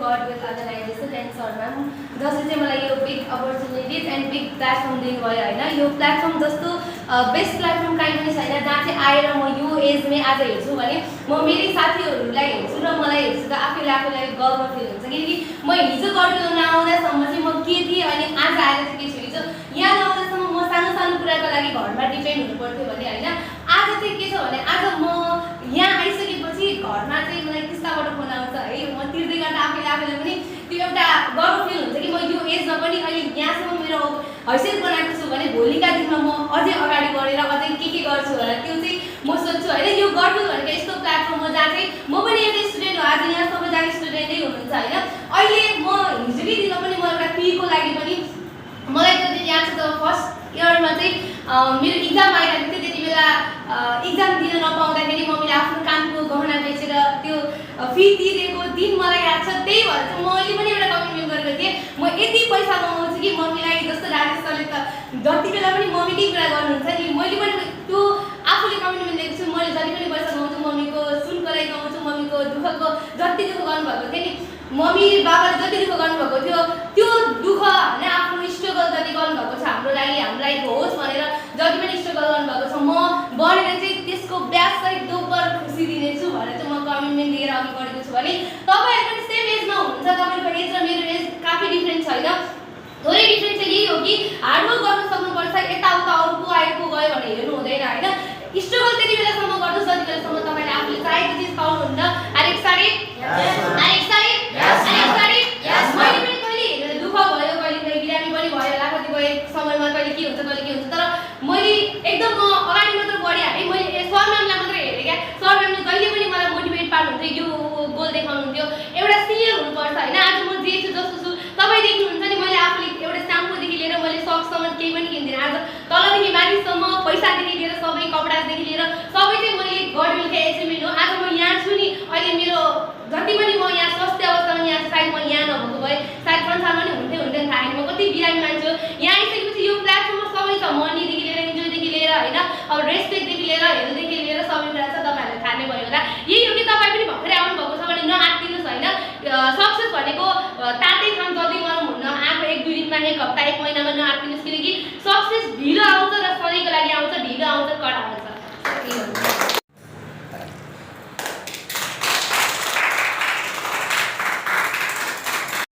God with organisation and sir ma'am जसले चाहिँ मलाई यो big opportunities and big platform दिनुभयो होइन। यो प्लेटफर्म जस्तो बेस्ट प्लेटफर्म काहीँ पनि छैन जहाँ चाहिँ आएर म यो एजमै आज हेर्छु भने म मेरै साथीहरूलाई हेर्छु र मलाई हेर्छु त आफूलाई गर्व फिल हुन्छ। किनकि म हिजो गड्किलो नआउँदासम्म चाहिँ म के थिएँ अनि आज आएर चाहिँ के छु। हिजो यहाँ नआउँदासम्म म सानो सानो कुराको लागि घरमा डिपेन्ड हुनु पर्थ्यो भने होइन आज चाहिँ के छ भने आज म यहाँ आइसकेपछि घरमा चाहिँ मलाई किस्ताबाट फोन आउँछ है। म तिर्दै गर्दा आफूलाई पनि त्यो एउटा गर्व फिल हुन्छ कि म यो एजमा पनि अहिले यहाँसम्म मेरो हैसियत बनाएको छु भने भोलिका दिनमा म अझै अगाडि बढेर अझै के गर्छु होला त्यो चाहिँ म सोध्छु होइन। यो गर्छु भनेको यस्तो प्लेटफर्म हो जहाँ चाहिँ म पनि एउटा स्टुडेन्ट हो। आज यहाँ सबैजना स्टुडेन्टै हुनुहुन्छ होइन। अहिले म हिजोकै दिनमा पनि म एउटा पीको लागि पनि मलाई त्यो दिन याद छ जब फर्स्ट इयरमा चाहिँ मेरो इक्जाम आइरहेको थियो। त्यति बेला इक्जाम दिन नपाउँदाखेरि मम्मीले आफ्नो कामको गहना बेचेर त्यो फी तिरेको दिन मलाई याद छ। त्यही भएर चाहिँ मैले पनि एउटा कमिटमेन्ट गरेको थिएँ म यति पैसा कमाउँछु कि मम्मीलाई जस्तो राजेश सरले त जति बेला पनि मम्मीकै कुरा गर्नुहुन्छ नि मैले पनि त्यो आफूले कमिटमेन्ट लिएको छु। मैले जति पनि पैसा कमाउँछु मम्मीको सुनको लागि कमाउँछु। मम्मीको दुःखको जति दुःख गर्नुभएको थियो नि मम्मी बाबाले जति दुःख गर्नुभएको थियो त्यो दुःख होइन आफ्नो स्ट्रगल जति गर्नुभएको छ हामीलाई होस् भनेर जति पनि स्ट्रगल गर्नुभएको छ म बढेर चाहिँ त्यसको ब्याजसहित दोब्बर खुसी दिनेछु भनेर चाहिँ म कमिटमेन्ट लिएर अघि बढेको छु भने तपाईँहरू पनि सेम एजमा हुनुहुन्छ। तपाईँको एज र मेरो एज काफी डिफ्रेन्ट छैन। थोरै डिफ्रेन्ट चाहिँ यही हो कि हार्डवर्क गर्न सक्नुपर्छ। यताउता अरू को आयो को गयो भनेर हेर्नु हुँदैन होइन। स्ट्रगल त्यति बेलासम्म गर्नुहोस् जति बेलासम्म तपाईँले आफूले चाहेको चिज पाउनुहुन्न। Are excited? मैले पनि कहिले दुःख भयो कहिले बिरामी पनि भयो होला कतिपय समयमा कहिले के हुन्छ तर मैले एकदम म अगाडि मात्र बढेँ है। मैले सर म्यामलाई मात्रै हेरेँ क्या। सर म्यामले कहिले पनि मलाई मोटिभेट पार्नुहुन्थ्यो यो गोल देखाउनुहुन्थ्यो एउटा सिनियर हुनुपर्छ होइन। आज म जे छु जस्तो छु तपाईँ देख्नुहुन्छ नि मैले आफूले एउटा स्याम्पूदेखि लिएर मैले सक्सम्म केही पनि किन्दिनँ। आज तलदेखि माथिसम्म पैसादेखि लिएर सबै कपडादेखि लिएर सबै चाहिँ मैले गडविलकै एचिभमेन्ट हो। आज म यहाँ छु नि अहिले मेरो जति पनि म यहाँ स्वास्थ्य अवस्थामा यहाँ सायद म यहाँ नभएको भए सायद संसारमा नि हुन्थेन थाहा छैन। म कति बिरामी मान्छे हो यहाँ आइसकेपछि यो प्लेटफर्ममा सबै छ मनीदेखि लिएर इन्जोयदेखि लिएर होइन अब रेस्पेक्टदेखि लिएर हेल्थदेखि लिएर सबै कुरा छ। तपाईँहरूले थाहा नै भयो होला। यही हो कि तपाईँ पनि भर्खरै आउनुभएको छ भने नआत्तिनुहोस् होइन। सक्सेस भनेको तातै काम जल्दी गरौँ हुन्न। आएको 1-2 दिनमा 1 हप्ता 1 महिनामा नआत्तिनुहोस्। किनकि सक्सेस ढिलो आउँछ र सधैँको लागि आउँछ